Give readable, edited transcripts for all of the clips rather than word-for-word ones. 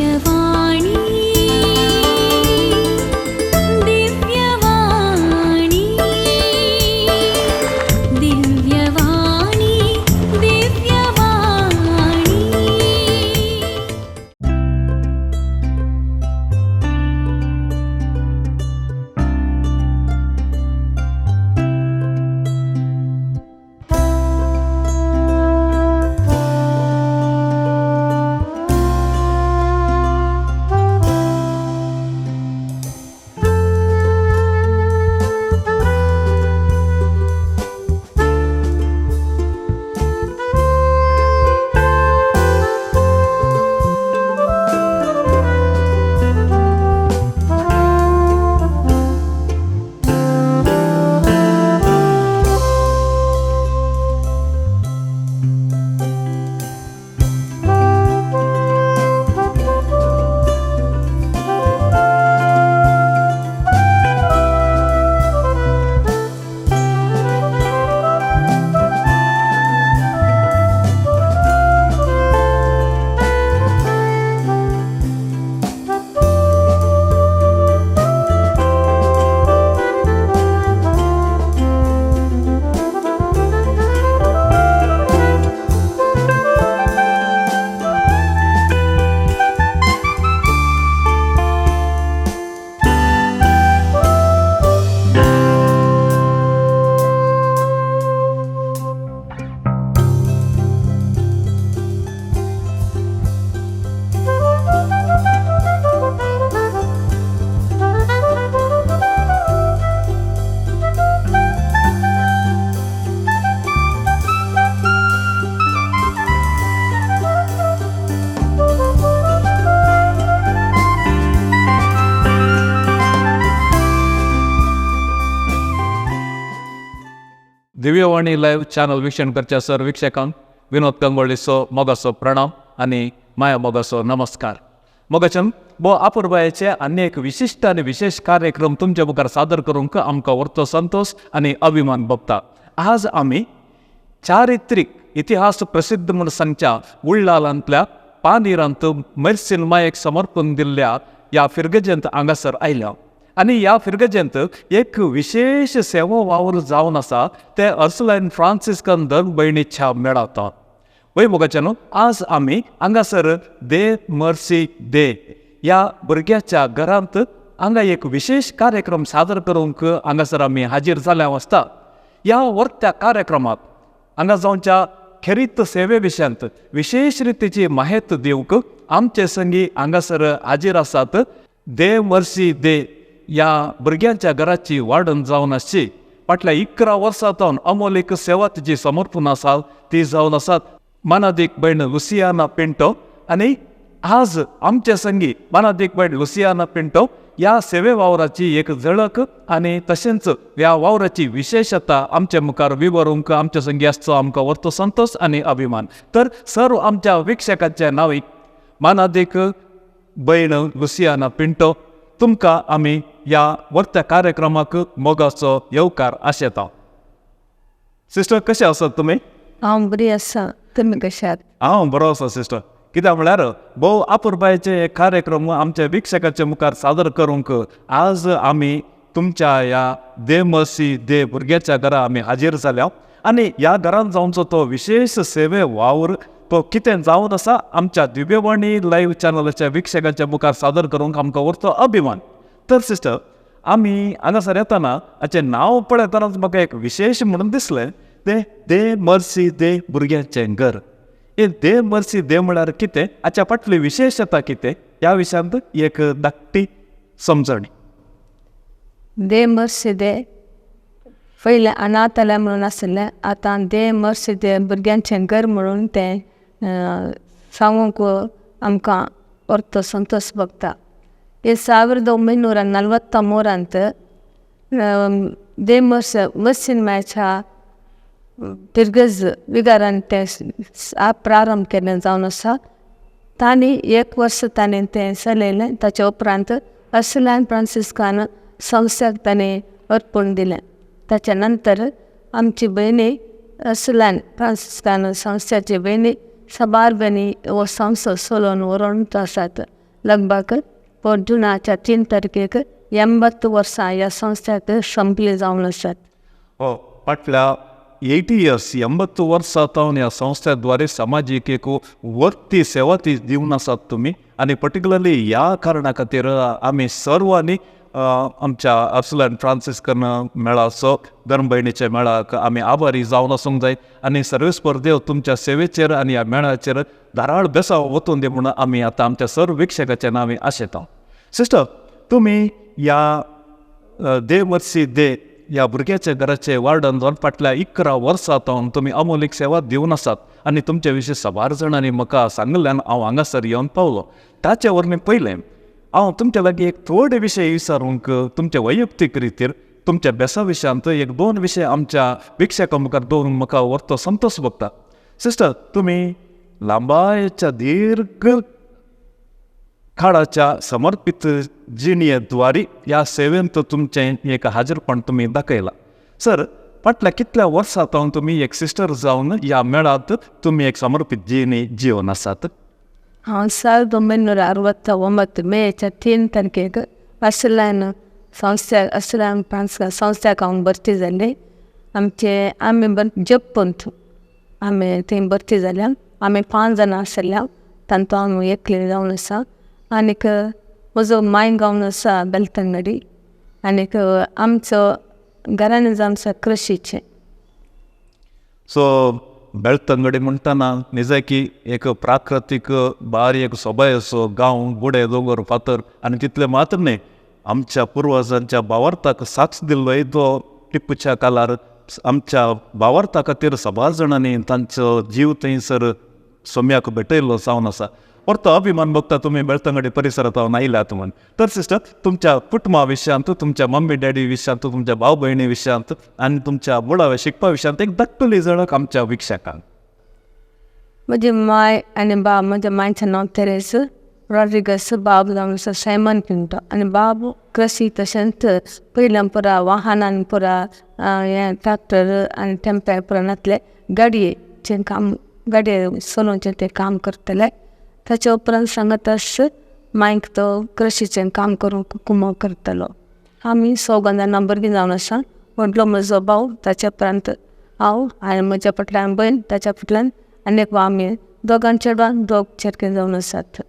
Divyavani, Divyavani, Divyavani, Divyavani. Divyavani live channel वीक्षण करच्या sir वीक्षकांक विनोद गंगोळीचो मोगाचो प्रणाम आनी माया मोगाचो नमस्कार. मोगाचन बो आपुरबायेचे आनी एक विशिश्ट आनी विशेष कार्यक्रम तुमच्या मुखार सादर करूंक आमकां व्हरतो संतोष आनी अभिमान भोगता. आज आमी चारित्रीक इतिहास प्रसिद्ध म्हूण सांगच्या उल्लालांतल्या पानीरांत मर्सीन मायेक समर्पण दिल्ल्या ह्या फिर्गजेंत हांगासर आयल्या आनी ह्या फिर्गजेंत एक विशेष सेवा वावर जावन आसा ते अर्सलायन फ्रांसिस्कन धर्म भयणीच्या मेळाता. वय मोगाच्यान आज आमी हांगासर दे मर्सी दे ह्या भुरग्याच्या घरांत हांगा एक विशेष कार्यक्रम सादर करूंक हांगासर आमी हाजीर जाल्या आसता. ह्या वर्त्या कार्यक्रमांत हांगा जावच्या खेरीत सेवे विशयांत विशेष रितीची माहिती दिवंक आमचे संगी हांगासर हाजीर आसात दे मर्सी दे ह्या भुरग्यांच्या घराची वाडण जावन आसची फाटल्या 11 वर्सां सावन अमोलीक सेवा तिची समर्पण आसा ती जावन आसात मानादीक भयण लुसियाना पिंटो. आनी आज आमचे संगी मानादीक भयण लुसियाना पिंटो ह्या सेवे वावराची एक झळक आनी तशेंच ह्या वावराची विशेषता आमचे मुखार विवरूंक आमचे संगी आसचो आमकां व्हरतो संतोष आनी अभिमान. तर सर्व आमच्या वीक्षकांच्या नांवी मानादीक भयण लुसियाना पिंटो तुमकां आमी ह्या वर्त्या कार्यक्रमाक मोगाचो येवकार आशेता. सिस्टर कशें आसात तुमी? हांव बरी आसा, तुमी कशें आहात? हांव बरो आसा सिस्टर. कित्याक म्हळ्यार भोव आपुरबायेचे कार्यक्रम आमच्या वीक्षकांच्या मुखार सादर करूंक आज आमी तुमच्या ह्या दे मर्सी दे भुरग्याच्या घरा आमी हाजीर जाल्या आनी ह्या घरांत जावचो तो विशेष सेवे वावर तो कितें जावन आसा आमच्या दिव्यवाणी लायव्ह चॅनलाच्या वीक्षकांच्या मुखार सादर करूंक आमकां व्हरतो अभिमान. तर सिस्टर आमी हांगासर येतना हाचें नांव पळयतनाच म्हाका एक विशेष म्हणून दिसलें तें दे मर्सी दे भुरग्यांचें घर. हे दे मर्सी दे म्हळ्यार कितें, हाच्या फाटली विशेषता कितें, ह्या विशयांत एक धाकटी समजणी. दे मर्सी दे पयलें अनाथालय म्हणून आशिल्लें, आतां दे मर्सी दे भुरग्यांचें घर म्हणून तें सांगूंक आमकां परतो संतोष भोगता. हे 1943 दे मर्सीन मायच्या फिर्गज विगारान तें प्रारंभ केलें जावन आसा. तांणी एक वर्स ताणें तें चलयलें. ताच्या उपरांत अर्सलायन फ्रांसिस्कान संस्थाक ताणें अर्पण दिलें. ताच्या नंतर आमची भयणी अर्सलायन फ्रांसिस्कान संस्थाची भयणी साबार भयणी हो संस्था चलोवन व्हरोन आसात. लगभग पोर जुनाच्या 3 तारखेक 80 वर्सां ह्या संस्थ्याक संपली जावन आसात. हो फाटल्या 80 इयर्स 80 वर्सां तावन ह्या संस्थेद्वारे समाजीक एक वर्ती सेवा ती दिवन आसात तुमी आनी पर्टिकुलरली ह्या कारणा खातीर आमी सर्वांनी आमच्या अर्सुलान फ्रांसिस्कन मेळाचो धर्मभयणीच्या मेळाक आमी आभारी जावन आसूंक जाय आनी सर्वेस्पर देव तुमच्या सेवेचेर आनी ह्या मेळाचेर धाराळ बेसांव वतून दी म्हणून आमी आतां आमच्या सर्व विक्षकाचे नांव आशेता. सिस्टर, तुमी ह्या दे मर्सी दे ह्या भुरग्याच्या घराचे वार्डन जावन फाटल्या 11 वर्सां तावन तुमी अमोलीक सेवा दिवन आसात आनी तुमचे विशीं साबार जाणांनी म्हाका सांगिल्ल्यान हांव हांगासर येवन पावलो. ताचे वरवीं पयलें हांव तुमच्या लागीं एक थोडे विशय विचारूंक तुमचे वैयक्तीक रितीर तुमच्या बेसा विशयांत एक 2 विशय आमच्या विक्षकां मुखार दवरूंक म्हाका व्हरतो संतोश भोगता. सिस्टर, तुमी लांबायेच्या दीर्घ काळाच्या समर्पीत जिणेद्वारी ह्या सेवेंत तुमचें एक हाजीरपण तुमी दाखयलां. सर, फाटल्या कितल्या वर्सां तावन तुमी एक सिस्टर जावन ह्या मेळांत तुमी एक समर्पीत जिणे जिवन आसात? हांव 1969 मेच्या 3 तारखेक अर्सुलान संस्था अर्सुलान फ्रांसिस्कन संस्थ्याक हांव भरती जालें. आमचे आमी जप्पंत आमी थंय भरती जाल्या. आमी 5 जाणां आसल्या, तांतू हांव एकली जावन आसा. आनीक म्हजो माय गांव आसा बेलतंगडी आनीक आमचो घराणें जावन आसा कृशीचें. सो बेळतंगडी म्हणटना निजायकी एक प्राकृतीक बारी एक सोबाय असो गांव, गुडे दोंगर फातर आनी तितलें मात्र न्हय आमच्या पुर्वजांच्या भावार्थाक साक्ष दिल्लो तो टिप्पूच्या कालार आमच्या भावार्था खातीर साबार जाणांनी तांचो जीव थंयसर सोम्याक भेटयल्लो जावन आसा. परतो अभिमान भोगता तुमी बेळतंगडी परिसरांत हांव आयल्यात म्हूण. तर सिस्टर, तुमच्या कुटुंबा विशयांत, तुमच्या मम्मी डॅडी विशयांत, तुमच्या भाव भयणी विशयांत आनी तुमच्या मुळाव्या शिकपा विशयांत एक धाकटुली झळक आमच्या विक्षकांक. म्हजी माय आनी बाब, म्हज्या मांयचें नांव तेरेस रॉड्रिगस, बाब जावन आसा सायमन पिंटो आनी बाब कृशी तशेंच पयल्यान पुरा वाहनान पुरा हें ट्रॅक्टर आनी टेम्पे पुरा नासले गाडयेचें काम, गाडये चलोवचें तें काम करतले. ताच्या उपरांत सांगतच मायक तो कृशीचें काम करूंक कुमो करतलो. आमी चौगां जाणां भुरगीं जावन आसा. व्हडलो म्हजो भाव, ताच्या उपरांत हांव आनी म्हज्या फाटल्यान भयण, ताच्या फाटल्यान आनी एक आमी दोगां चेडवां 2 चेडके जावन आसात.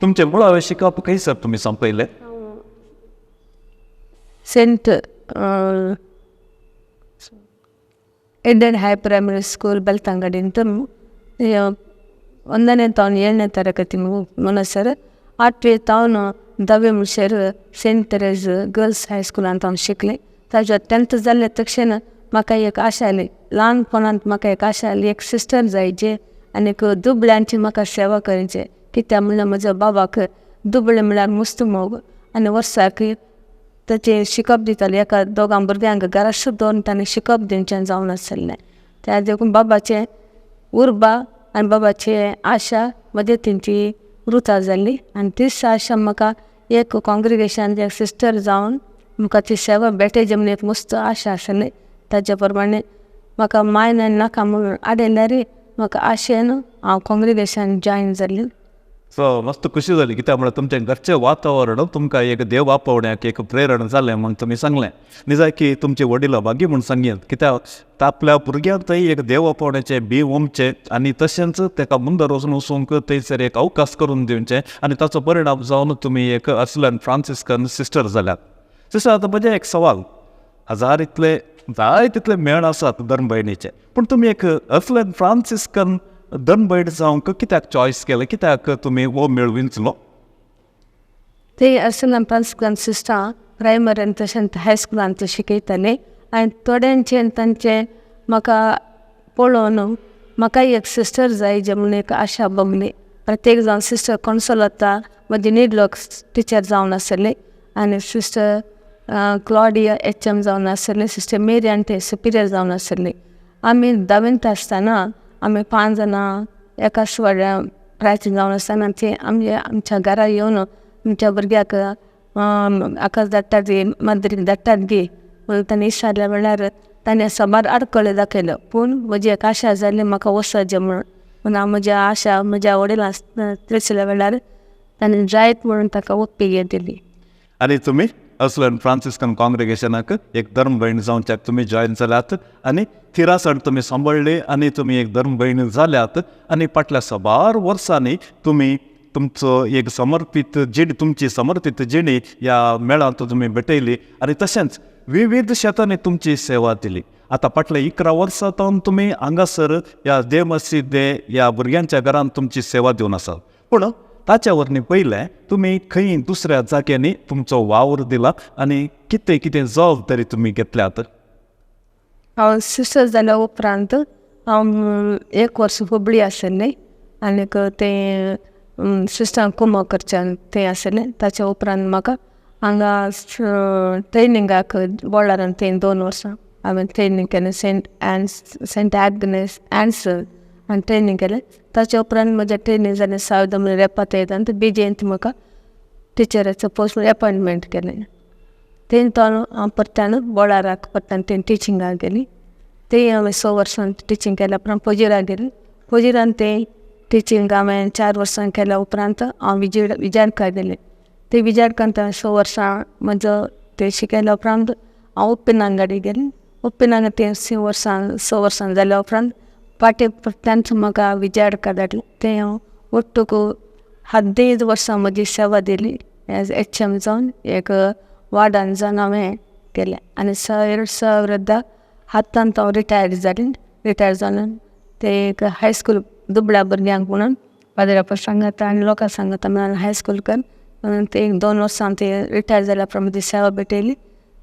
तुमचें मुळावें शिकप खंयसर तुमी सोंपयलें? Saint Eden high primary school ಬೆಳ್ತಂಗಡಿಂತ 1ನೇ ತಾವನು 7ನೇ ತರಗತಿ ಮುನಸರ್, 8ನೇ ತಾವನು 10वे मुळशेर सेंट तेरेज गर्ल्स हायस्कुलांत हांव शिकलें. ताज्या 10th जालें तक्षण म्हाका एक आशा आयली, ल्हानपणांत म्हाका एक आशा आयली एक सिस्टर जायचे आनीक दुबळ्यांची म्हाका सेवा करची. कित्याक म्हणल्यार म्हज्या बाबाक दुबळे म्हणल्यार मस्त मोग आनी वर्साक ताचें शिकप दितालें. एका दोगां भुरग्यांक घरा दवरून ताणें शिकप दिवचें जावन आसलें. त्या देखून बाबाचें उर्बा आनी बाबाची आशा म्हजे तेंची रुता जाली आनी तीच आशा म्हाका एक कॉंग्रिगेशन एक सिस्टर जावन म्हाका ती सेवा भेटयची म्हूण एक मस्त आशा आसली. ताच्या प्रमाणे म्हाका मायन आनी नाका म्हणून आडयल्यार म्हाका आशेन हांव कॉंग्रिगेशन जॉयन जालें. सो मस्त खुशी जाली कित्याक म्हळ्यार तुमचें घरचें वातावरण तुमकां एक देव आपोवण्याक एक प्रेरण जालें म्हूण तुमी सांगलें. निजायकी तुमचे वडील भागी म्हूण सांगयेत कित्याक आपल्या भुरग्यांक थंय एक देव आपोवण्याचें बी ओमचें आनी तशेंच ताका मुंदर वचून वचूंक थंयसर एक अवकाश करून दिवचें आनी ताचो परिणाम जावन तुमी एक अर्सुलान फ्रांसिस्कन सिस्टर जाल्यात. सिस्टर, आतां म्हजें एक सवाल, हजार इतले जाय तितले मेळ आसात धर्मभयणीचे, पूण तुमी एक अर्सुलान फ्रांसिस्कन धर्मभयण जावंक कित्याक चॉयस केलें, कित्याक तुमी हो मेळ विंचलो? ते अर्सुलान फ्रांसिस्कन सिस्टर प्रायमरीन तशेंच हायस्कुलांत शिकयताले आनी थोड्यांचें तांचें म्हाका पळोवन म्हाका एक सिस्टर जाय जे म्हणून एक आशा भोगली. प्रत्येक जावन सिस्टर कॉन्सोलता म्हजी निडलॉक टिचर जावन आसली आनी सिस्टर क्लॉडिया एच.एम. जावन आसली, सिस्टर मेरी आनी ते सुपिरियर जावन आसली. आमी धावेंत आसतना आमी 5 जाणां एकाच वाड्या प्रायचीं जावन आसतना ती आमगे आमच्या घरा येवन आमच्या भुरग्याक आकाश धाडटात गी माद्रीक धाडटात गी म्हणून ताणें विचारल्या वेळार ताणें साबार आडखळ्यो दाखयल्यो, पूण म्हजी एक आशा जाली म्हाका वचचें म्हणून. पूण हांव म्हज्या आशा म्हज्या वडिलां त्रेसल्या वेळार ताणें जायत म्हणून ताका ओपिगे दिली. आनी तुमी असलन फ्रांसिस्कन काँग्रेगेशनाक एक धर्म भयण जावच्याक तुमी जॉयन जाल्यात आनी थिरासण तुमी सांबाळ्ळी आनी तुमी एक धर्म भयण जाल्यात आनी फाटल्या साबार वर्सांनी तुमी तुमचो एक समर्पीत जिणी, तुमची समर्पीत जिणी ह्या मेळांत तुमी भेटयली आनी तशेंच विविध शेतांनी तुमची सेवा दिली. आतां फाटल्या 11 वर्सां सावन तुमी हांगासर ह्या दे मर्सी दे ह्या भुरग्यांच्या घरांत तुमची सेवा दिवन आसात. पूण ताच्या वरवीं पयलें तुमी खंय दुसऱ्या जाग्यांनी तुमचो वावर दिला आनी कितें कितें जबाबदारी तुमी घेतल्यात? हांव सिस्टर जाल्या उपरांत हांव 1 वर्स हुबळी आशिल्लें आनीक तें सिस्टरांक कुमक करचें तें आशिल्लें. ताच्या उपरांत म्हाका हांगा ट्रेनिंगाक बोळारान थंय 2 वर्सां हांवें ट्रेनींग केलें. सेंट एन्स, सेंट एग्नेस एन्स हांवें ट्रेनींग केलें. ताच्या उपरांत म्हजें ट्रेनींग जालें सावदम रेपातेदांत बीजेंत म्हाका टिचराचो पोस्ट एपॉयंटमेंट केलें. थंय तो हांव परत्यान बोळाराक परत्यान थंय टिचिंगाक गेली. थंय हांवें 6 वर्सां टिचींग केल्या उपरांत पोजिराक गेली. पोजिरान थंय टिचींग हांवें 4 वर्सां केल्या उपरांत हांव विजारका गेलें. थंय विजारकांत हांवें 6 वर्सां म्हजो थंय शिकयल्या उपरांत हांव उप्पिनांगाडी गेलें. उप्पिनांगा थंय 6 वर्सां जाल्या उपरांत फाटीं परत्यानच म्हाका विजारका धाडलें. थंय हांव ಒಟ್ಟುಗು 15 वर्सां म्हजी सेवा दिली एज एच एम जावन एक वार्डान जावन हांवें केलें. आनी 2010 हांव रिटायर्ड जालें. रिटायर्ड जावन ते एक हायस्कूल दुबळ्या भुरग्यांक म्हणून पाद्र्या सांगाता आनी लोकां सांगाता म्हणून हायस्कूल कर म्हणून ते 2 वर्सां ते रिटायर जाल्या उपरांत म्हजी सेवा भेटयली.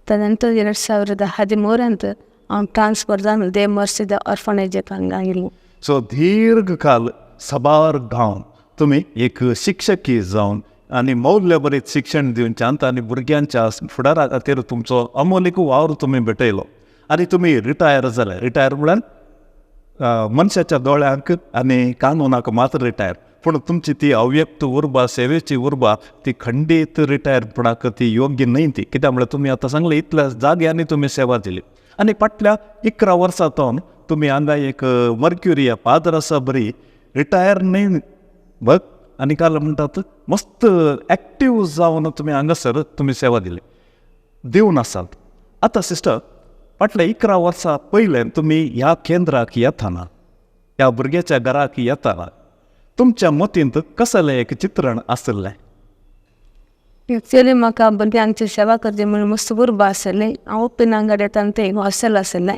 ताज्या नंतर 2013 हांव ट्रान्सफर जावन दे मर्सी the ऑर्फनेजाक हांगा आयलें. सो दीर्घकाल साबार गांव तुमी एक शिक्षकी जावन आनी मौल्यभरीत शिक्षण दिवच्यांत आनी भुरग्यांच्या फुडारा खातीर तुमचो अमोलीक वावर तुमी भेटयलो आनी तुमी रिटायर जाले. रिटायर म्हळ्यार मनशाच्या दोळ्यांक आनी कानूनाक मात्र रिटायर, पूण तुमची ती अव्यक्त उर्बा, सेवेची उर्बा ती खंडीत रिटायरपणाक ती योग्य न्हय ती. कित्याक म्हळ्यार तुमी आतां सांगलें इतल्या जाग्यांनी तुमी सेवा दिली आनी फाटल्या 11 वर्सां सावन तुमी हांगा एक मर्क्युरी पाद्र आसा बरी रिटायर न्हय बघ आनी काल म्हणटात मस्त एक्टीव जावन तुमी हांगासर तुमी सेवा दिली दिवन आसात. आतां सिस्टर फाटल्या 11 वर्सां पयलें तुमी ह्या केंद्राक येताना, ह्या भुरग्याच्या घराक येताना तुमच्या मतींत कसलें एक चित्रण आशिल्लें? एक्चुअली म्हाका भुरग्यांची सेवा करची म्हणून मस्त उर्बा आशिल्ली. हांव उप्पिनांगाड येताना तें हॉस्टेल आशिल्लें.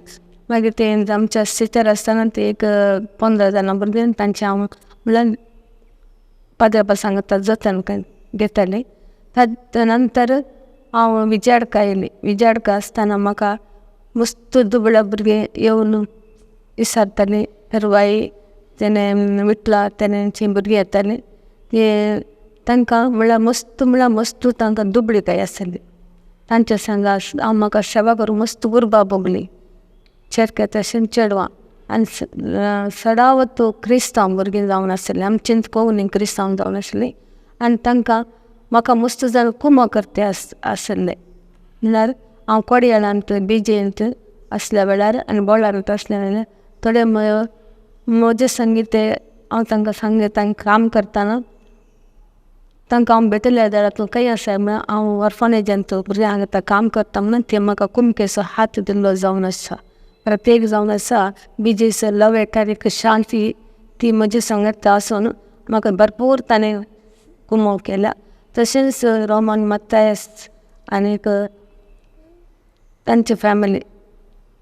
मागीर तें आमच्या टिचर आसतना ते एक 15 जाणां भुरगीं तांचें हांव म्हणल्यार पाद्र्या सांगता जतन घेतालें. ताच्या नंतर हांव विजाडका आयलें. विजाडका आसतना म्हाका मस्त दुबळ्या भुरगे येवन विचारतालीं फेरवाई तेणें विटला तेणेंची भुरगीं येतालीं ते तांकां म्हणल्यार मस्त म्हणल्यार मस्त तांकां दुबळीकाय आसली. तांच्या सांगा हांव म्हाका सेवा करूंक मस्त उर्बा भोगली. चेडके तशें चेडवां आनी सदावत क्रिस्तांव भुरगीं जावन आसलीं, आमचींच कोंकणी क्रिस्तांव जावन आसलीं आनी तांकां म्हाका मस्त जावन कुमो करते आसले. म्हणल्यार हांव कोडयाळांत बिजेंत आसल्या वेळार आनी बोळारांत आसल्या वेळार थोडे म्हजे संगी ते हांव तांकां सांगलें तांकां काम करतना तांकां हांव भेटल्या जाल्यार तूं खंय आसा म्हळ्यार हांव ऑर्फनेजांत भुरग्यांक आतां काम करता म्हणून ते म्हाका कुमकेचो हात दिल्लो जावन आसा. प्रत्येक जावन आसा बीजेचो लवेकार एक शांती ती म्हजे सांगात आसून म्हाका भरपूर ताणें कुमो केल्या. तशेंच रोमन मत्तायस आनीक तांची फॅमिली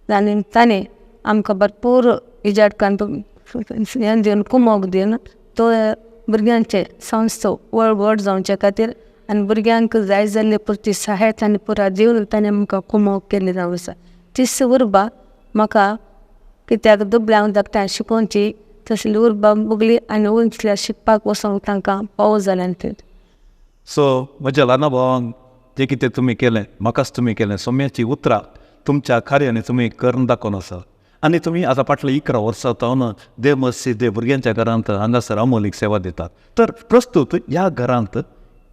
आनी ताणें आमकां भरपूर इजाडकान हें दिवन कुमोक दिवन तो भुरग्यांचे संस्था व्हड व्हड जावचे खातीर आनी भुरग्यांक जाय जाल्ले पुरती सहायता आनी पुरा दिवन ताणें आमकां कुमोक केल्ली जावन आसा. तीच उर्बा म्हाका कित्याक दुबळ्यांक धाकट्यांक शिकोवची तसली उर्बा भोगली आनी उंचल्या शिकपाक वचोंक तांकां पावो जालें तें. सो म्हज्या ल्हाना भावांक जें कितें तुमी केलें म्हाकाच तुमी केलें, सोम्याची उतरां तुमच्या कार्यानी तुमी करून दाखोवन आसा आनी तुमी आतां फाटल्या 11 वर्सां सावन दे मर्सी दे भुरग्यांच्या घरांत हांगासर अमोलीक सेवा दितात. तर प्रस्तूत ह्या घरांत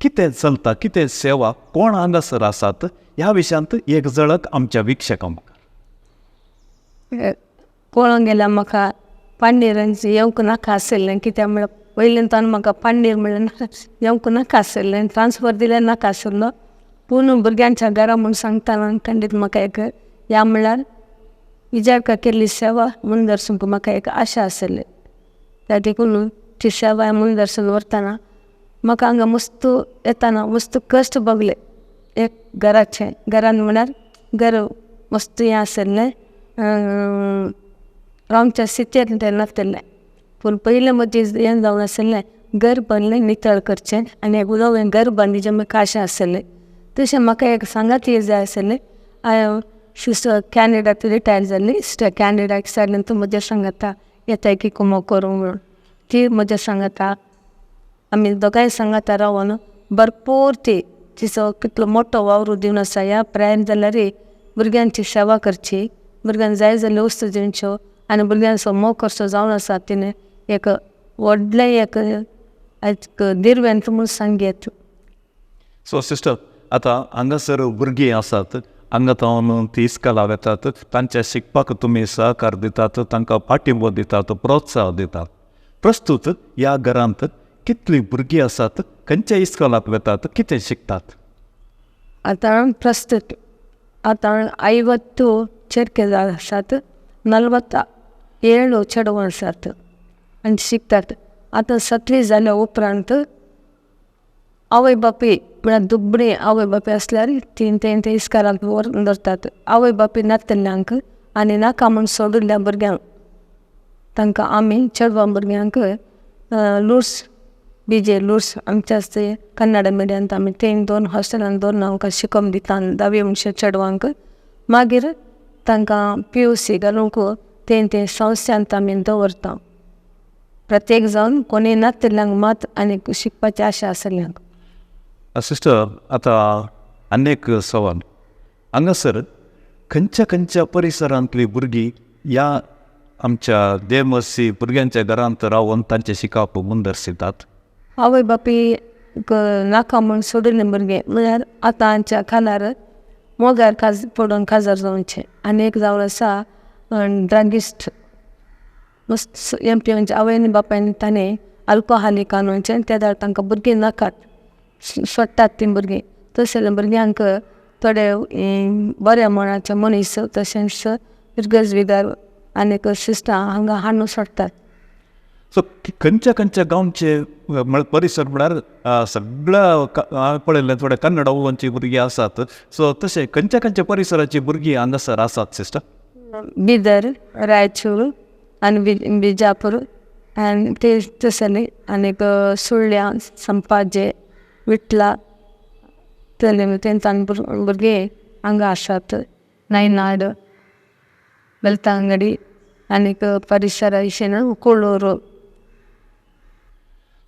कितें चलता, कितें सेवा, कोण हांगासर आसात ह्या विशयांत एक झळक आमच्या वीक्षकां मुखार. पळोवंक गेल्यार म्हाका पांडेरांचें येवंक नाका आशिल्लें, कित्याक म्हळ्यार वयल्यान ताणें म्हाका पांडीर म्हणलें येवंक नाका आशिल्लें, ट्रान्सफर दिलें नाका आशिल्लो, पूण भुरग्यांच्या घरा म्हूण सांगतना खंडीत म्हाका एक ह्या म्हणल्यार इजारका केल्ली सेवा मुंदरसूंक म्हाका एक आशा आशिल्ली. त्या देखून ती सेवा मुंदरसून व्हरतना म्हाका हांगा मस्त येतना मस्त कश्ट भोगले. एक घराचें घरान म्हळ्यार घर मस्त हें आशिल्लें, रावच्या सितेर तें नाशिल्लें, पूण पयलें म्हजें हें जावन आशिल्लें घर बांदलें नितळ करचें आनी एक नवें घर बांदिचें म्हाका आशा आशिल्ली. तशें म्हाका एक सांगाती जाय आशिल्ली. हांव सिस्टर कॅनडांत रिटायर जाल्ली, सिस्टर कॅनडाक विचारलें तूं म्हज्या सांगाता येताय की कुमोक करूंक म्हणून, ती म्हज्या सांगाता आमी दोगांय सांगाता रावन भरपूर ती तिचो कितलो मोटो वावर दिवन आसा. ह्या प्रायेन जाल्यार भुरग्यांची सेवा करची, भुरग्यांक जाय जाल्ल्यो वस्तू दिवच्यो आनी भुरग्यांचो मोग करचो जावन आसा. तिणें एक व्हडलें एक दिर्वेंत म्हूण सांगयेत. सो सिस्टर, आतां हांगासर भुरगीं आसात, हांगा तावन ती इस्कोला वेतात, तांच्या शिकपाक तुमी सहकार दितात, तांकां पाठिंबो दितात, प्रोत्साह दितात. प्रस्तूत ह्या घरांत कितलीं भुरगीं आसात, खंयच्या इस्कोलाक वेतात, कितें शिकतात? आतां प्रस्तूत आतां 50 चेडके आसात, 47 चेडवां आसात आनी शिकतात. आतां 7वी जाल्या उपरांत आवय बापूय म्हळ्यार दुबळी आवय बापूय आसल्यार तीं तें इस्कोलाक व्हरून दवरतात. आवय बापूय नाशिल्ल्यांक आनी नाका म्हूण सोडिल्ल्या भुरग्यांक तांकां आमी चेडवां भुरग्यांक लूर्स बी जे लूर्स आमच्याच ते कन्नड मिडियमांत आमी ते 2 हॉस्टेलान दवरून आमकां शिकोवन दिता 10वी म्हणचे चेडवांक. मागीर तांकां PUC घालूंक ते ते संस्थांत आमी दवरता. प्रत्येक जावन कोणीय नाशिल्ल्यांक मात आनी शिकपाची आशा आशिल्ल्यांक. सिस्टर, आतां आनी एक सवाल, हांगासर खंयच्या खंयच्या परिसरांतली भुरगीं ह्या आमच्या देमसी भुरग्यांच्या घरांत रावन तांचें शिकप मुंदरसितात? आवय बापूय नाका म्हूण सोडिल्ले भुरगे म्हळ्यार आतांच्या खालार मोगार काज पडून काजार जावचें. आनी एक जावन आसा ड्रगिस्ट, मस्त हें पिवचे आवय आनी बापायन ताणें अल्कोहालीक आणूचें, ते वेळार तांकां भुरगीं नाकात सोडटात तीं भुरगीं. तशें भुरग्यांक थोडे बऱ्या मनाचे मनीस तशेंच इर्गजविगार आनीक सिस्टां हांगा हाडून सोडटात. सो खंयच्या खंयच्या गांवचे म्हळ्यार परिसर म्हळ्यार सगळ्या पळयल्ले थोडे कन्नड उलोवची भुरगीं आसात, सो तशें खंयच्या खंयच्या परिसराची भुरगीं हांगासर आसात सिस्टर? बिदर, रायचूर आनी बिजापूर आनी ते तसले आनीक सुळ्ळ्या, संपाजे, विटला तले तेंचान भुरगे हांगा आसात. नयनाड, बेलतांगडी आनीक परिसरा विशयन कोळूर.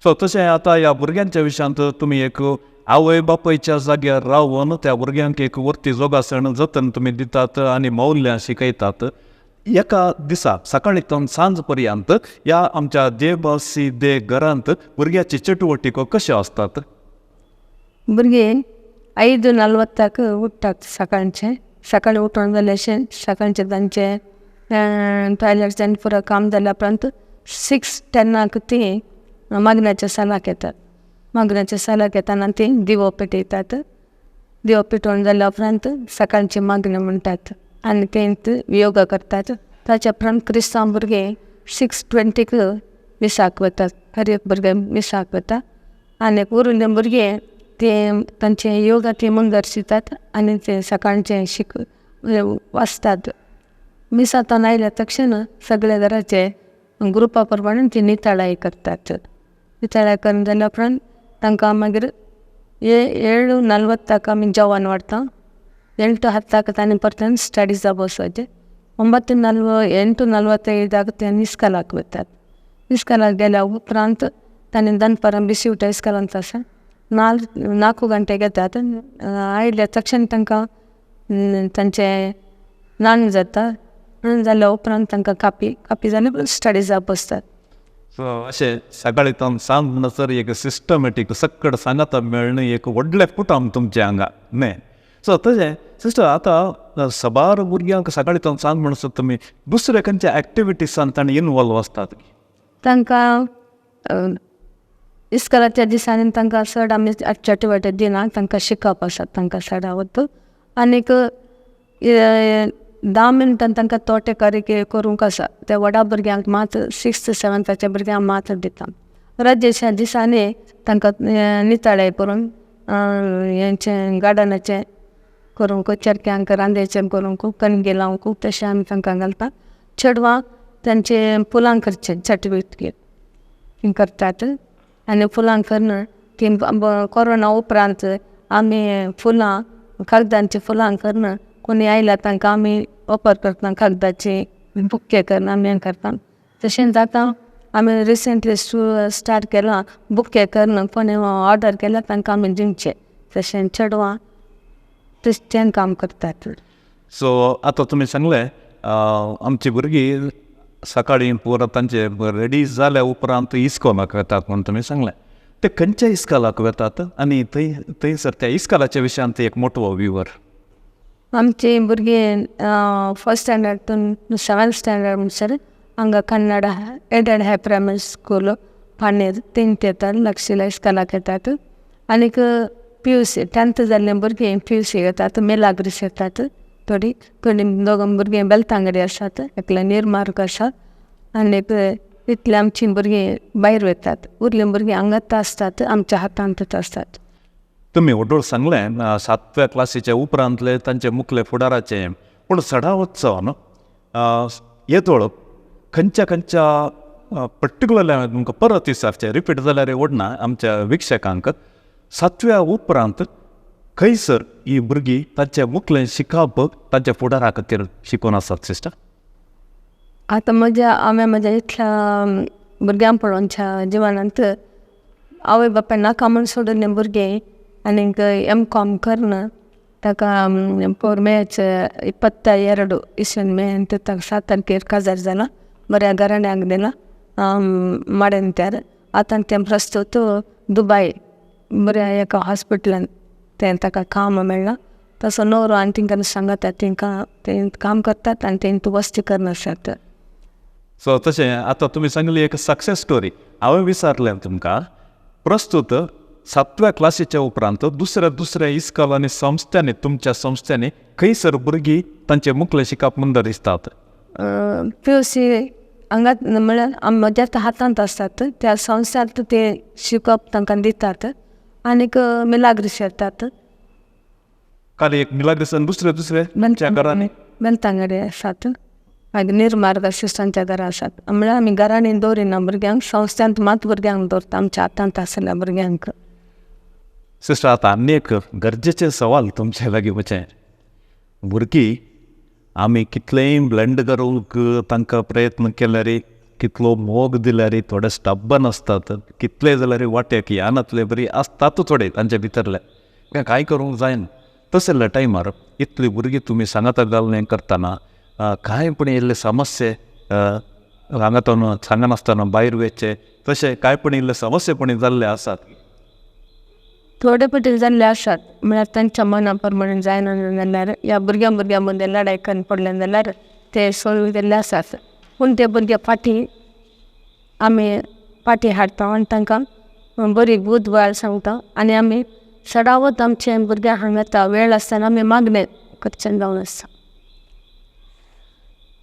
सो तशें आतां ह्या भुरग्यांच्या विशयांत तुमी एक आवय बापायच्या जाग्यार रावन त्या भुरग्यांक एक वरती जोगासण जतन तुमी दितात आनी मौल्यां शिकयतात. एका दिसा सकाळी तावन सांज पर्यंत ह्या आमच्या देवासी दे घरांत भुरग्याची चटुवटिको कश्यो आसतात? भुरगीं 5:40 उठ्ठात सकाळचें. सकाळीं उठून जालें अशें सकाळचें तांचें टॉयलेट पुरो काम जाल्या उपरांत 6:10 तीं मागण्याच्या सालाक येतात. मागण्याच्या सालाक येताना तीं दिवो पेटयतात. दिवो पेटोवन जाल्या उपरांत सकाळची मागणें म्हणटात आनी ते योगा करतात. ताच्या उपरांत क्रिस्तांव भुरगे 6:20 मिसाक वतात. हर एक भुरगें मिसाक वता आनी उरिल्ले भुरगे ते तांचे योगा ती मुंदरशितात आनी ते सकाळचें शिक वाचतात. मिसांतल्यान आयल्या तक्षण सगळे घराचे ग्रुपा प्रमाणे ती नितळाय करतात. नितळाय करून जाल्या उपरांत तांकां मागीर 7:40 आमी जेवण वाडटा. 8:10 तांणी परतून स्टडिजा बसोवचें. 8:45 ते इस्कोलाक वतात. इस्कोलाक गेल्या उपरांत तांणी दनपारां बिशी उठा इस्कोलांत आसा 4 घंटे घेतात. आयल्या तक्षण तांकां तांचें न्हाण जाता. न्हाण जाल्या उपरांत तांकां कापी कापी जाल्या स्टडिजा बसतात. सो अशें सकाळी तावन सांज म्हणसर एक सिस्टमॅटीक सक्कड सांगाता मेळ्ळें एक व्हडलें कुटुंब तुमचें हांगा न्हय. सो तशें सिस्टर आतां सबार भुरग्यांक सकाळी तावन सांज म्हणसर तुमी दुसऱ्या खंयच्या एक्टिविटीसान तांणी इनवॉल्व आसतात? तांकां इस्कोलाच्या दिसांनी तांकां चड आमी चटवटे दिना, तांकां शिकप आसा तांकां चडावत. आनीक 10 मिनटां तांकां तोटेकारी करूंक आसा त्या व्हडा भुरग्यांक मात 6th 7थाच्या भुरग्यांक मात दिता. रजेच्या दिसांनी तांकां नितळाय करून हेंचें गार्डनाचें करूंक, चरक्यांक रांदेचें करूंक, कणगी लावंक तशें आमी तांकां घालता. चेडवां तांचे फुलां करचें चटविटके तीं करतात आनी फुलां करून तीं कोरोना उपरांत आमी फुलां कागदांचीं फुलां करून कोणी आयल्यार तांकां आमी ऑफर करता, कागदाची बुके करून आमी हें करता. तशेंच आतां आमी रिसेंटली स्टार्ट केलां बुके करून कोणी ऑर्डर केल्यार तांकां आमी दिवचे. तशें चेडवां तशें काम करतात. सो आतां तुमी सांगलें आमची भुरगीं सकाळीं पुरो तांचे रेडी जाल्या उपरांत इस्कोलाक वेतात म्हूण तुमी सांगलें. ते खंयच्या इस्कोलाक वेतात आनी थंय थंयसर त्या इस्कोलाच्या विशयांत एक मोटवो विवर. आमची भुरगीं फर्स्ट स्टँडर्ड 7th standard म्हणसर हांगा Kannada aided high primary school Paner तेंत येतात, लागशिल्ल्या इस्कोलाक येतात. आनीक PUC 10th जाल्लीं भुरगीं PUC येतात, मेलाग्रीस येतात. थोडीं थोडीं दोगां भुरगीं बेलतांगडी आसात, एकलें निर्मार्ग आसा. आनीक इतलीं आमचीं भुरगीं भायर वतात, उरलीं भुरगीं हांगाच आसतात, आमच्या हातांतच आसतात. तुमी व्हडोळ सांगलें 7व्या क्लासीच्या उपरांतले तांचे मुखले फुडाराचें, पूण चडावत जावन येदोळ खंयच्या खंयच्या पर्टिक्युलरली हांवें तुमकां परत विचारचें, रिपीट जाल्यार ओडना आमच्या विक्षकांक, 7व्या उपरांत खंयसर ही भुरगीं तांचे मुखलें शिकप तांच्या फुडारा खातीर शिकून आसात सिस्टर? आतां म्हज्या हांवें म्हज्या इतल्या भुरग्यांक पळोवच्या जिवनांत आवय बापाय नाका म्हूण सोडिल्लीं भुरगीं आनीक MCom करून ताका 4 मेच 22 इसवन मे ताका 7 तारखेर काजार जाला, बऱ्या घराण्याक दिला माडेंत्यार. आतां तें प्रस्तूत दुबाय बऱ्या एका हॉस्पिटलान तें ताका काम मेळ्ळां. तसो न्हवरो आनी तिंकां सांगता तिंकां ते काम करतात आनी तें वस्ती करून आसात. सो तशें आतां तुमी सांगली एक सक्सेस स्टोरी. हांवें विचारलें तुमकां प्रस्तूत 7व्या क्लासीच्या उपरांत दुसऱ्या दुसऱ्या इस्कोल आनी संस्थ्यांनी तुमच्या संस्थ्यांनी खंयसर भुरगीं तांचे मुखले शिकप मुंदर दिसतात? PUC हांगा म्हळ्यार म्हज्या हातांत आसतात त्या संस्थ्यांत ते शिकप तांकां दितात. आनीक मिलाग्रीस येतात. खाली एक मिलाग्रीस आनी दुसरे दुसरे घरांनी बेलतांगडे आसात, मागीर निर्मार्ग सिस्टरांच्या घरा आसात. म्हळ्यार आमी घरांनी दवरिना भुरग्यांक, संस्थ्यांत मात भुरग्यांक दवरता आमच्या हातांत आसल्या भुरग्यांक. सिस्टर आतां आनी एक गरजेचें सवाल तुमचे लागीं वचें, भुरगीं आमी कितलेंय ब्लेंड करूंक तांकां प्रयत्न केल्यार, कितलो मोग दिल्यार थोडे स्टब्बन आसतात, कितले जाल्यार वाटेक यानातले बरी आसतात थोडे तांचे भितरले, कांय करूंक जायना. तसल्या टायमार इतली भुरगीं तुमी सांगाता घालून करतना कांय पण इल्ले समस्ये हांगा सांगनासतना भायर वचचे तशें कांय पण इल्ले समस्ये पण जाल्ले आसात? थोडे पटी जाल्ले आसात, म्हळ्यार तांच्या मना प्रमाणे जायना जाल्यार ह्या भुरग्यां भुरग्यां मदें लडाय करून पडलें जाल्यार ते सोल्व जाल्ले आसात. पूण ते भुरगे फाटीं आमी फाटीं हाडटा आनी तांकां बरी बुदवाळ सांगता आनी आमी चडावत आमचे भुरग्यां हांगा वेळ आसतना आमी मागणें करचें जावन आसा,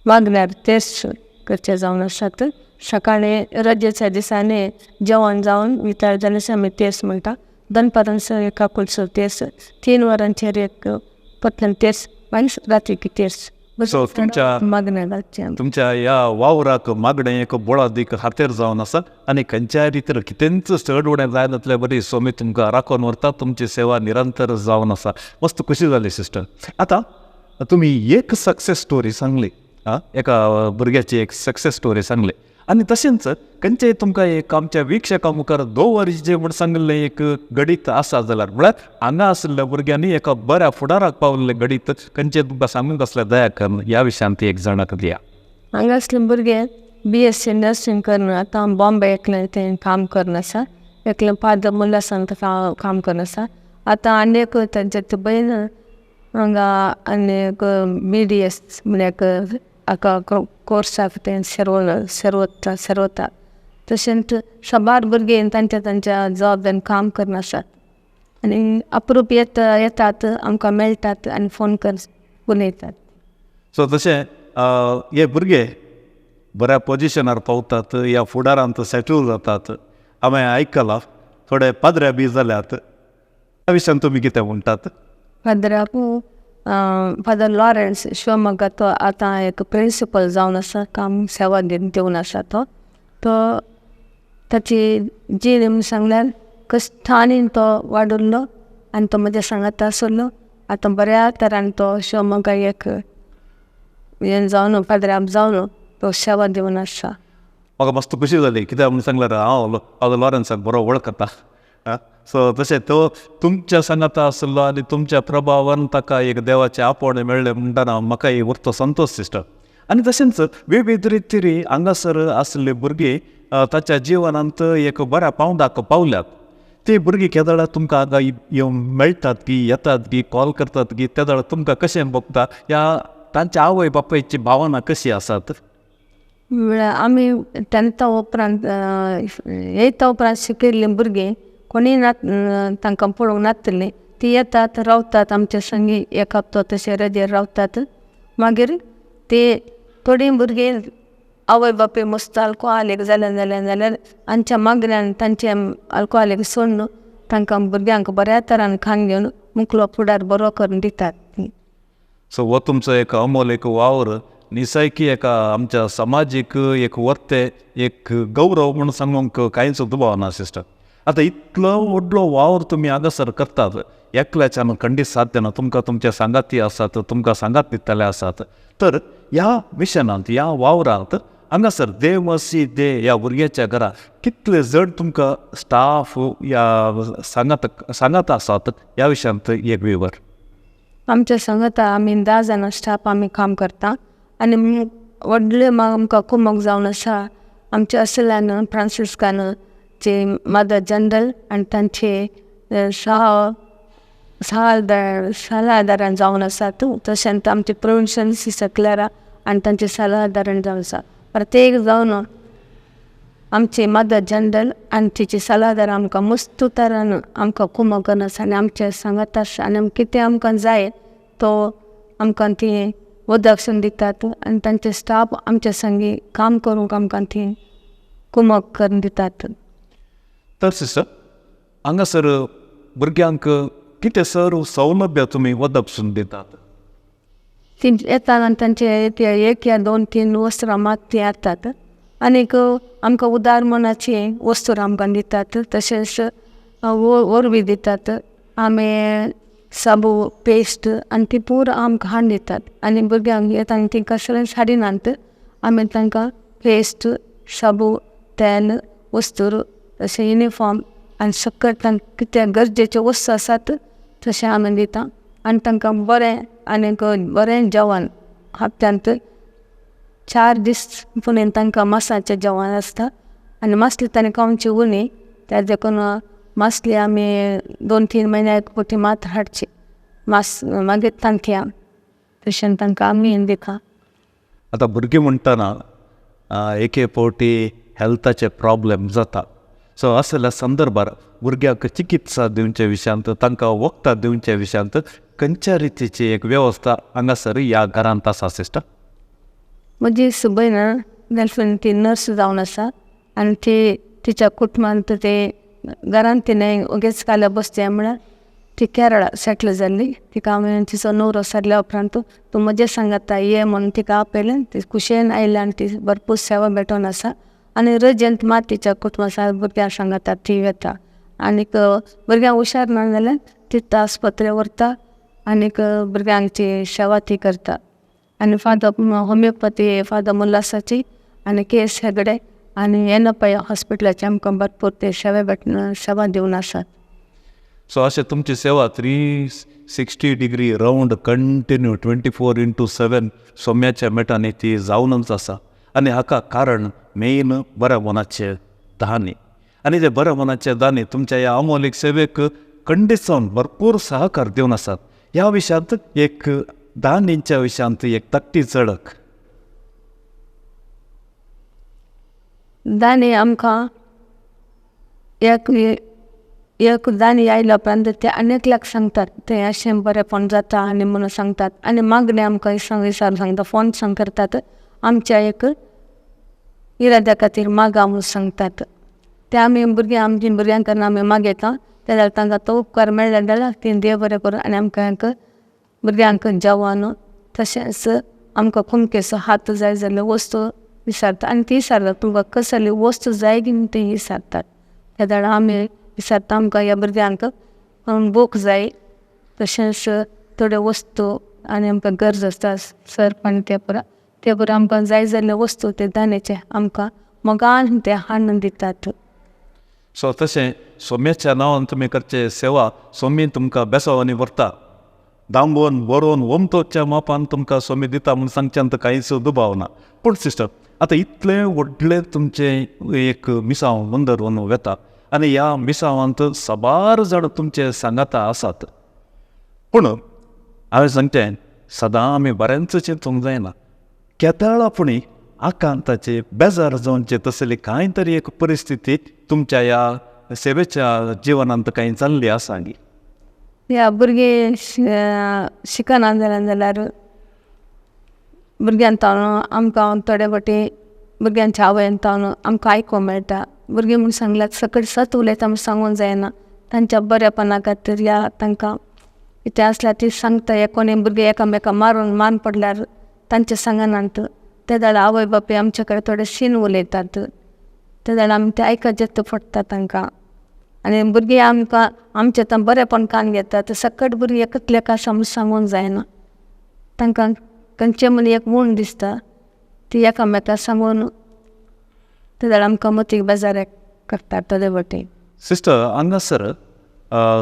मागण्यार तेच करचें जावन आसात. सकाळीं रजेच्या दिसांनी जेवण जावन विताळ जाल्यार आमी तेर्स म्हणटा, दनपारांचो एका कुलसो तेर्स, 3 वरांचेर एक परतल्यान तेर्स, मागीर रातीक तेर्स. सो तुमच्या मागणें घालचें तुमच्या ह्या वावराक मागणें एक बोळादीक हातेर जावन आसा आनी खंयच्याय रितीर कितेंच चड उणें जायनातले बरी सोमी तुमकां राखून व्हरता, तुमची सेवा निरंतर जावन आसा. मस्त खुशी जाली सिस्टर. आतां तुमी एक सक्सेस स्टोरी सांगली, आं एका भुरग्याची एक सक्सेस स्टोरी सांगली आनी तशेंच खंयचेय तुमकां एक आमच्या वीक्षकां मुखार दवरचें म्हूण सांगिल्लें एक गणीत आसा जाल्यार, म्हळ्यार हांगा आशिल्ल्या भुरग्यांनी एका बऱ्या फुडाराक पाविल्लें गणीत खंयचें तुमकां सांगूंक आसल्यार दया करून ह्या विशयांत एक जाणाक दिया. हांगा आसले भुरगे BSc nursing करून आतां बॉम्बे एकलें तें काम करून आसा, एकलें फादर मुल्लासान काम करून आसा. आतां आनी एक तांचे भयण हांगा आनी एक BDS म्हळ्यार हाका कोर्साक तें सेर्वता तशेंच साबार भुरगीं तांच्या तांच्या जबाबदारीन काम करून आसात आनी अप्रूप येतात आमकां मेळटात आनी फोन कर उलयतात. सो तशें हे भुरगे बऱ्या पोजिशनार पावतात या फुडारांत सेटल जातात. हांवें आयकलां थोडे पाद्रे बी जाल्यात, ह्या विशयान तुमी कितें म्हणटात? फादराकू फादर लॉरन्स शिवमोग्गा तो आतां एक प्रिंसिपल जावन आसा, काम सेवा दिवन आसा. तो तो ताची जीण म्हूण सांगल्यार कश्टांनी तो वाडुल्लो आनी तो म्हज्या सांगाता आसलो. आतां बऱ्या तरान तो शिवमोग्गा एक हें जावन पाद्र्याब जावन तो सेवा दिवन आसा. म्हाका मस्त खुशी जाली कित्याक म्हूण सांगल्यार हांव फादर लॉरन्साक बरो वळखता. सो तशें तो तुमच्या सांगाता आसलो आनी तुमच्या प्रभावान ताका एक देवाचें आपोवणें मेळ्ळें म्हणटना म्हाका एक उरतो संतोश सिस्टर. आनी तशेंच विविध रितीरी हांगासर आसले भुरगीं ताच्या जिवनांत एक बऱ्या पावंडाक पावल्यात. ती भुरगीं केदळा तुमकां हांगा येवन मेळटात की येतात की कॉल करतात की तेदळा तुमकां कशें भोगता ह्या तांच्या आवय बापायची भावना कशी आसात? म्हळ्यार आमी तेन्था उपरांत एयथा उपरांत शिकयल्लीं भुरगीं कोणीय ना तांकां पळोवंक नातलें, ती येतात रावतात आमच्या संगी एक हप्तो तशें रजेर रावतात. मागीर ते थोडीं भुरगीं आवय बापूय मस्त अल्कोहालीक जाल्या जाल्या जाल्यार आमच्या मागण्यान तांचे अल्कोहालीक सोडून तांकां भुरग्यांक बऱ्या तरान खाण घेवन मुकलो फुडार बरो करून दितात. सो हो तुमचो एक अमोल एक वावर निसायकी एका आमच्या समाजीक एक वर्ते एक गौरव म्हूण सांगूंक कांयच दुबाव ना सिस्टर. आतां इतलो व्हडलो वावर तुमी हांगासर करतात एकल्याच्यान खंडीत साध्य ना, तुमकां तुमचे सांगाती आसात, तुमकां सांगात दितले आसात. तर ह्या मिशनांत ह्या वावरांत हांगासर देवमसी दे ह्या भुरग्याच्या घरा कितले जण तुमकां स्टाफ ह्या सांगात सांगात आसात ह्या विशयांत एक विवर. आमच्या सांगाता आमी 10 जाणां स्टाफ आमी काम करता आनी व्हडले आमकां कुमक जावन आसा आमचे असल्यान फ्रांसिस्कान चे मदर जनरल आनी तांचे सलाहदारान जावन आसात. तशेंच आमचे प्रोविन्शियल सिस्टर क्लेरा आनी तांचे सलाहदारान जावन आसा. प्रत्येक जावन आमचे मदर जनरल आनी तिचे सलाहदार आमकां मस्त तरान आमकां कुमक करून आसा आनी आमचे सांगात आसा आनी कितें आमकां जाय तो आमकां ती वदक्षण दितात आनी तांचे स्टाफ आमच्या संगी काम करूंक आमकां ती कुमक करून दितात. तर सिस्टर हांगासर भुरग्यांक कितें सर सौलभ्य तुमी वदक्षण दितात? ती येतात आनी तांचे ते 1 या 2 3 वस्त्रां मात ती येतात आनीक आमकां उदार मनाची वस्तू आमकां दितात. तशेंच वरवीं दितात, आमी साबू पेस्ट आनी ती पुरो आमकां हाडून दितात आनी भुरग्यांक येता आनी ती कसलेंच हाडिनात, आमी तांकां पेस्ट साबू तेल वस्तूर तशें युनिफॉर्म आनी सकयल तांकां कितें गरजेच्यो वस्तू आसात तशें आमी दिता आनी तांकां बरें आनीक बरें जेवण हप्त्यांत 4 दीस पुणून तांकां मासाचें जेवण आसता आनी मासली तांणी खावची उणी त्या देखून मासली आमी 2-3 म्हयन्याक फावटी मात हाडची मास मागीर तांतयां तशें तांकां आमी दिता. आतां भुरगीं म्हणटना एके फावटी हेल्थाचे प्रॉब्लेम जाता. सो असल्या संदर्भार भुरग्यांक चिकित्सा दिवचे विशयांत तांकां वखदां दिवचे विशयांत खंयच्या रितीची एक वेवस्था हांगासर ह्या घरांत आसा सिस्टर? म्हजी सुबय ना गर्लफ्रेंड ती नर्स जावन आसा आनी ती तिच्या कुटुंबांत ते घरांत तिणें ओगीच काल्या बसचें म्हळ्यार ती केरळा सेटल जाल्ली. तिका हांवें तिचो नवरो सरल्या उपरांत तूं म्हजे सांगाता ये म्हणून तिका आपयलें, ती खुशयेन आयली आनी ती भरपूर सेवा भेटोवन आसा आनी रजेंत मात तिच्या कुटुंबा भुरग्यां सांगाता ती वता आनीक भुरग्यांक हुशार ना जाल्यार ती आस्पत्रे व्हरता आनीक भुरग्यांची सेवा ती करता. आनी फादर होमियोपॅथी फादर मुल्लासाची आनी के एस हेगडे आनी येनप्पा हॉस्पिटलाचे आमकां भरपूर ते सेवा भेट सेवा दिवन आसात. सो अशें तुमची सेवा 360 डिग्री रावंड कंटिन्यू 24x7 सोम्याच्या मेटांनी ती जावनच आसा आनी हाका कारण मेन बऱ्या मनाचे दानी आनी ते बऱ्या मनाचे दानी तुमच्या ह्या अमोलीक सेवेक खंडीत जावन भरपूर सहकार दिवन आसात. ह्या विशयांत एक दानींच्या विशयांत एक तकटी चडक. दानी आमकां एक एक दानी आयल्या उपरांत ते आनी एकल्याक सांगतात तें अशें बरेंपण जाता आनी म्हणून सांगतात आनी मागणें आमकां विचारून सांगता फोन सांग करतात आमच्या एक इराद्या खातीर मागा म्हणून सांगतात. ते आमी भुरगीं आमची भुरग्यांक करून आमी मागयता ते जाल्यार तांकां तो उपकार मेळ्ळे जाल्यार तीं देव बरें करूं आनी आमकां एक भुरग्यांक जेवण तशेंच आमकां कुमकेचो हात जाय जाल्यार वस्तू विचारता आनी ती विचारतात तुमकां कसली वस्तू जाय की ती विचारतात. त्या जाणां आमी विचारता आमकां ह्या भुरग्यांक बूक जाय तशेंच थोड्यो वस्तू आनी आमकां गरज आसता सर्प आनी ते पुरा ते पुरा आमकां जाय जाल्ले वस्तू ते दाण्याचे आमकां मोगान ते हाडून दितात. सो तशें सोम्याच्या नांवान तुमी करचे सेवा सोमी तुमकां बेसावानी व्हरता दांबोवन बरोवन ओमतोच्या मापान तुमकां सोमी दिता म्हूण सांगच्यान कांयच दुबाव ना. पूण सिस्टर आतां इतलें व्हडलें तुमचें एक मिसांव मंदर वनू वेता आनी ह्या मिसांवांत साबार जाण तुमचे सांगाता आसात. पूण हांवें सांगचें सदां आमी बरेंच चिंतूंक जायना केदळा पुणी आकांताचे बेजार जावचे तसली कांय तरी एक परिस्थिती तुमच्या ह्या सेवेच्या जिवनांत कांय जाल्ली आसा गी? ह्या भुरगीं शिकना जाल्यार जाल्यार भुरग्यां तावन आमकां थोडे फावटी भुरग्यांच्या आवयन तावन आमकां आयकूंक मेळटा. भुरगीं म्हूण सांगल्यार सकट सत उलयता म्हूण सांगूंक जायना तांच्या बरेपणा खातीर ह्या तांकां कितें आसल्यार ती सांगता. कोणी भुरगीं एकामेका मारून मान पडल्यार तांचें सांगनात ते जाल्यार आवय बापूय आमचे कडेन थोडे सीन उलयतात ते जाल्यार आमी तें आयकचें पडटा तांकां. आनी भुरगीं आमकां आमचें आतां बरेंपण कान घेतात सकट भुरगीं एकच लेखा आसा म्हूण सांगूंक जायना तांकां खंयचें म्हूण एक म्हूण दिसता ती एकामेका सांगून ते जाल्यार आमकां मतीक बेजार करतात थोडे वाटेन. सिस्टर हांगासर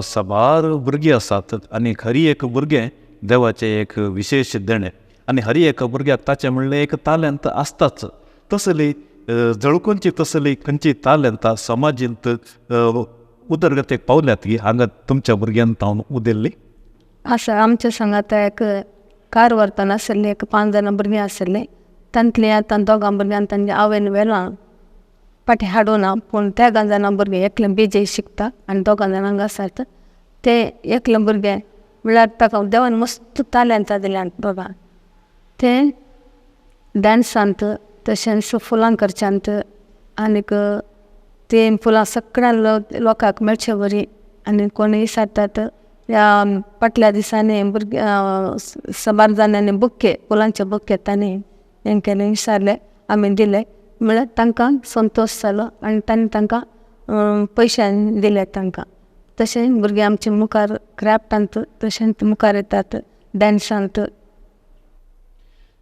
साबार भुरगीं आसात आनी हरी एक भुरगें देवाचें एक विशेश देणें आनी हरी एका भुरग्याक ताचें म्हणलें एक तालेंत आसताच. तसली जळकुंची तसली खंयची तालेंतां समाजींत उदरगतेक पावल्यात की हांगा तुमच्या भुरग्यान तावन उदेल्ली आसा. आमच्या सांगाता एक कार व्हरतना आशिल्लें एक 5 जाणां भुरगीं आशिल्लीं तांतलीं आतां दोगां भुरग्यां तांच्या आवयन व्हेलां फाटीं हाडूना पूण तेगां जाणां भुरगीं एकलें बीजे शिकता आनी दोगां जाणांक आसात ते एकलें भुरगें म्हळ्यार ताका देवान मस्त तालेंतां दिल्यात बाबा तें डांसांत तशेंच फुलां करच्यांत आनीक ते फुलां सगळ्या लोकांक मेळचे बरी आनी कोणूय विचारतात ह्या फाटल्या दिसांनी भुरग्यां साबार जाणांनी बुके फुलांचे बुके तांणी हें केलें विचारलें आमी दिले म्हळ्यार तांकां संतोश जालो आनी तांणी तांकां पयशे दिले तांकां. तशें भुरगीं आमचे मुखार क्राफ्टांत तशेंच मुखार येतात डांसांत.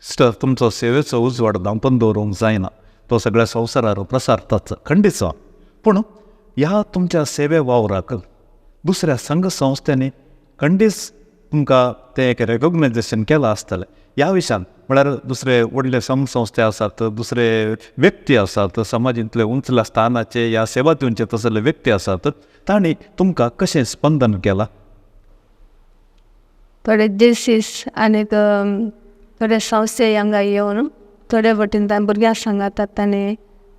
सिस्टर तुमचो सेवेचो उजवाड धांपून दवरूंक जायना तो सगळ्या संवसारार प्रसारताच खंडीत. पूण ह्या तुमच्या सेवे वावराक दुसऱ्या संघ संस्थांनी खंडीच तुमकां तें एक रेकोगनायजेशन केलां आसतलें ह्या विशयान म्हळ्यार दुसरे व्हडले संघ संस्थे आसात दुसरे व्यक्ती आसात समाजांतले उंचल्या स्थानाचे ह्या सेवा दिवचे तसले व्यक्ती आसात तांणी तुमकां कशें स्पंदन केलां? थोडे जेसीस आनीक थोडे संस्थे हांगा येवन थोडे वटेन भुरग्यांक सांगातात तांणी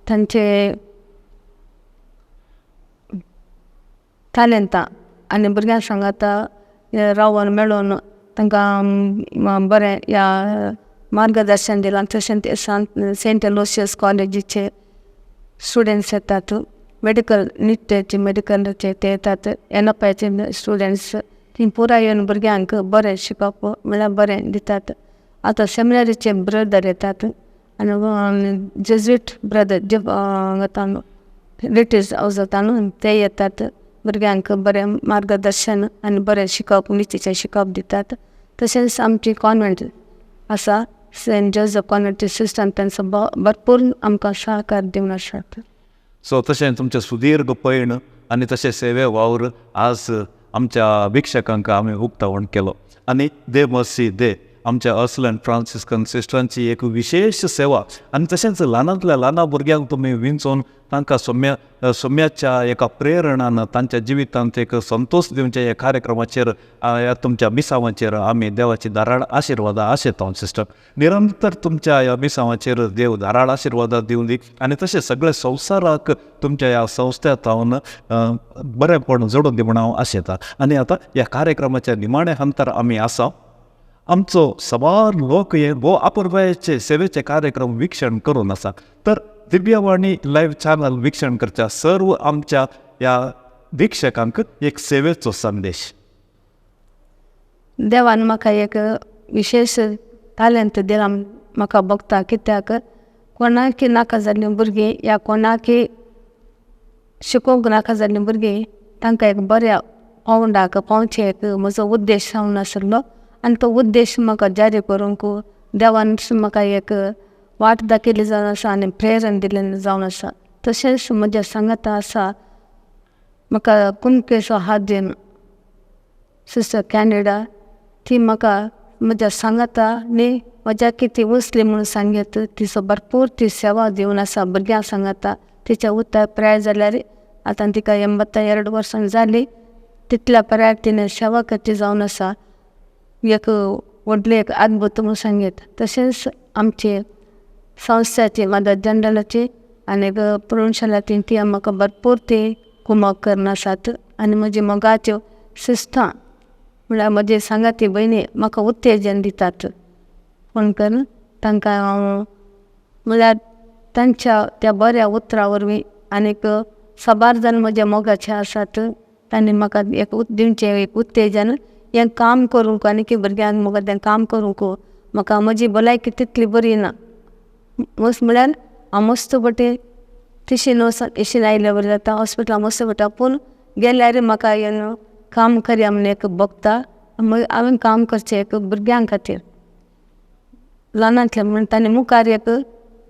तांचे तालेंतां आनी भुरग्यांक सांगाता रावन मेळोन तांकां बरें ह्या मार्गदर्शन दिलां. तशें ते सेंट एलोशियस कॉलेजीचे स्टुडंट्स येतात मेडिकल निट्टाचे मेडिकलाचे ते येतात एनओपाचे स्टुडंट्स तीं पुराय येवन भुरग्यांक बरें शिकोवप म्हळ्यार बरें दितात. आतां सेमिनरीचे ब्रदर येतात आनी जेज्वीट ब्रदर जे हांगा रिटीज हावज जाता न्हू ते येतात भुरग्यांक बरें मार्गदर्शन आनी बरें शिकोवप नितीचें शिकोवप दितात. तशेंच आमची कॉन्वेंट आसा सेंट जोजफ कॉन्वेंट सिस्टम तांचो भरपूर आमकां सहकार दिवन आसात. सो तशें तुमचें सुदीर्घ पयण आनी तशें सेवे वावर आज आमच्या भिक्षकांक आमी उक्तावण केलो आनी दे मर्सी दे आमच्या अर्सुलायन फ्रांसिस्कन सिस्टरांची एक विशेश सेवा आनी तशेंच ल्हानांतल्या ल्हाना भुरग्यांक तुमी विंचोवन तांकां सोम्याच्या एका प्रेरणान तांच्या जिवितांत एक संतोश दिवच्या ह्या कार्यक्रमाचेर ह्या तुमच्या मिसांवाचेर आमी देवाची धाराळ आशिर्वादां आशेता सिस्टर. निरंतर तुमच्या ह्या मिसांवाचेर देव धाराळ आशिर्वादां दिवं दी आनी तशें सगळे संवसाराक तुमच्या ह्या संस्थ्या जावन बरेंपण जोडून दी म्हूण हांव आशेतां. आनी आतां ह्या कार्यक्रमाच्या निमाण्या हंतार आमी आसा. आमचो सबार लोक हे भोव अपुरबायेचे सेवेचे कार्यक्रम वीक्षण करून आसा. तर दिव्यवाणी लायव्ह चॅनल वीक्षण करच्या सर्व आमच्या ह्या वीक्षकांक एक सेवेचो संदेश. देवान म्हाका एक विशेश तालेंत दिला म्हाका भोगता, कित्याक कोणाकी नाका जाल्लीं भुरगीं या कोणाकी शिकोवंक नाका जाल्लीं भुरगीं तांकां एक बऱ्या पावंडाक पावचें एक म्हजो उद्देश जावन आशिल्लो आनी तो उद्देश म्हाका जारी करूंक देवान म्हाका एक वाट दाखयली जावन आसा आनी प्रेरण दिलें जावन आसा. तशेंच म्हज्या सांगाता आसा म्हाका कुमकेचो हात दिवन सिस्टर कॅनडा, ती म्हाका म्हज्या सांगाता न्ही म्हज्या कितें वसली म्हणून सांगत तिचो भरपूर ती सेवा दिवन आसा भुरग्यां सांगाता. तिच्या उतर प्राय जाल्यार आतां तिका 82 वर्सां जालीं, तितल्या प्राय तिणें सेवा करची जावन आसा, एक व्हडलें एक अद्भुत म्हणून सांगत. तशेंच आमचे संस्थाची मदर जनरलाची आनी प्रोविन्शलाची ती म्हाका भरपूर ती कुमक करून आसात आनी म्हजी मोगाच्यो सिस्टां म्हळ्यार म्हजी सांगाती भयणी म्हाका उत्तेजन दितात. फोन करून तांकां हांव म्हळ्यार तांच्या त्या बऱ्या उतरां वरवीं आनीक साबार जाण म्हज्या मोगाचे आसात, तांणी म्हाका एक दिवचें एक उत्तेजन हें काम करूंक आनी भुरग्यांक म्हाका तें काम करूंक म्हाका म्हजी भलायकी तितली बरी ना. मस्त म्हळ्यार हांव मस्त पटे तिशीन वचोन एशीन आयल्या बरें जाता, हॉस्पिटलां मस्त पडटा, पूण गेल्यार म्हाका येवन काम करया म्हूण एक भोगता. मागीर हांवें काम करचें एक भुरग्यां खातीर ल्हानांतलें म्हूण तांणी मुखार एक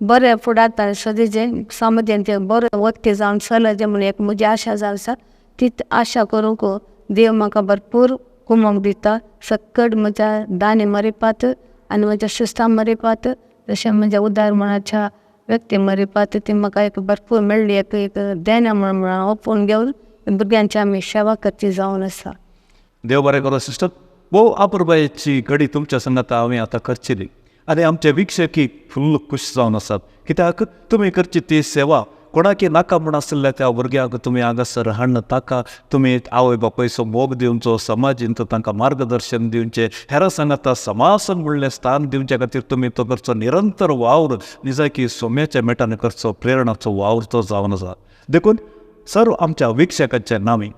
बरें फुडार सदीचें समाजान तें बरें वखदी जावन चलचें म्हूण एक म्हजी आशा जावन आसा. ती आशा करूंक देव म्हाका भरपूर कुमक दिता. सक्कड म्हज्या दानी मरिपात आनी म्हज्या सिस्टां मरिपात, तशें म्हज्या उदार मनाच्या व्यक्ती मरिपात ती म्हाका एक भरपूर मेळ्ळी एक एक देणें म्हूण ओपून घेवन भुरग्यांची आमी सेवा करची जावन आसा. देव बरें करूं सिस्टर. भोव अपुरबायेची घडी तुमच्या संगाता हांवें आतां करचेली आनी आमचे वीक्षकी फुल्ल खूश जावन आसात, कित्याक तुमी करची ती सेवा कोणाकी नाका म्हूण आशिल्ल्या त्या भुरग्यांक तुमी हांगासर हाडून ताका तुमी आवय बापायचो मोग दिवचो, समाजींत तांकां मार्गदर्शन दिवचें, हेरां सांगाता समासन म्हणलें स्थान दिवचे खातीर तुमी तो करचो निरंतर वावर निजाकी सोम्याच्या मेटान करचो प्रेरणाचो वावर तो जावन आसा. देखून सर्व आमच्या वीक्षकांच्या नांवी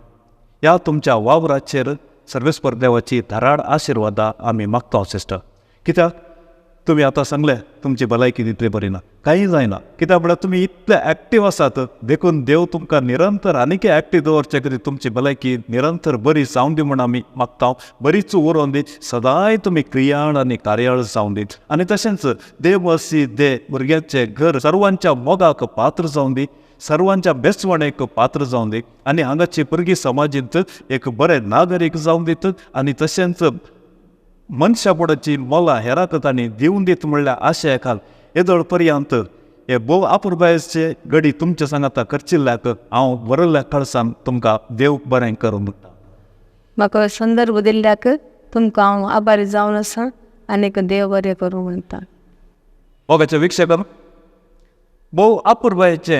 ह्या तुमच्या वावराचेर सर्वेस्पर देवाची धाराळ आशिर्वादां आमी मागता सिस्टर. कित्याक तुमी आतां सांगलें तुमची भलायकी तितली बरी ना, कांय जायना, कित्याक म्हळ्यार तुमी इतले एक्टीव आसात, देखून देव तुमकां निरंतर आनीकय एक्टीव दवरचे खातीर तुमची भलायकी निरंतर बरी जावं दी म्हूण आमी मागता. बरीच उरोवन दी, सदांय तुमी क्रियाळ आनी कार्याळ जावं दी आनी तशेंच देव असी दे भुरग्यांचें घर सर्वांच्या मोगाक पात्र जावं दी, सर्वांच्या बेसवणेक पात्र जावं दी आनी हांगाची भुरगीं समाजींत एक बरें नागरीक जावं दीत आनी तशेंच मनशा बोडाची मोलां हेराक तांणी दिवन दीत म्हणल्यार आशया खाल येदोळ पर्यंत हे भोव अपुरबायेचे घडी तुमच्या सांगाता करचिल्ल्याक हांव बरयल्ल्या कळसान तुमकां देव बरें करूं म्हणटा. म्हाका संदर्भ दिल्ल्याक तुमकां हांव आभारी जावन आसा आनीक देव बरें करूं म्हणटा. मोगाचे वीक्षकांनो, भोव अपुरबायेचे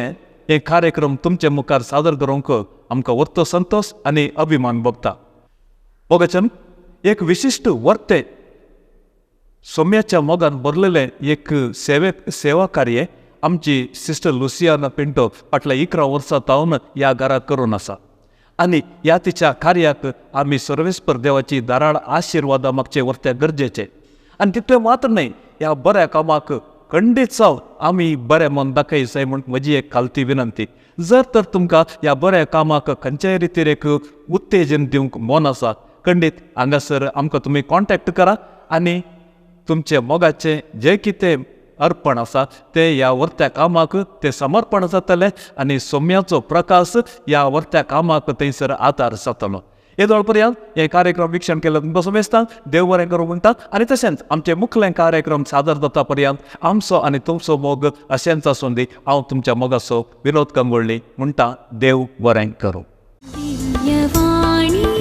हे कार्यक्रम तुमचे मुखार सादर करूंक आमकां व्हडलो संतोश आनी अभिमान भोगता. मोगाच्यान एक विशिश्ट वर्ते सोम्याच्या मोगान भरलेलें एक सेवा कार्य आमची सिस्टर लुसियाना पिंटो फाटल्या 11 वर्सां तावन ह्या घराक करून आसा आनी ह्या तिच्या कार्याक आमी सर्वेस्पर देवाची धाराळ आशिर्वादां मागचे वर्त्या गरजेचे आनी तितलें मात्र न्हय, ह्या बऱ्या कामाक खंडीत जावन आमी बरें मन दाखय जाय म्हूण म्हजी एक खालती विनंती. जर तर तुमकां ह्या बऱ्या कामाक खंयच्याय रितीर एक उत्तेजन दिवंक मन आसा, खंडीत हांगासर आमकां तुमी कॉन्टेक्ट करा आनी तुमचे मोगाचें जें कितें अर्पण आसा तें ह्या वर्त्या कामाक तें समर्पण जातलें आनी सोम्याचो प्रकाश ह्या वर्त्या कामाक थंयसर आदार जातलो. येदोळ पर्यंत हे कार्यक्रम वीक्षण केले तुमकां समेस्तांक देव बरें करूं म्हणटात आनी तशेंच आमचे मुखले कार्यक्रम सादर जाता पर्यंत आमचो आनी तुमचो मोग अशेंच आसूं दी. हांव तुमच्या मोगाचो विनोद कंगोळ्ळी म्हणटा, देव बरें करूं. दिव्यवाणी.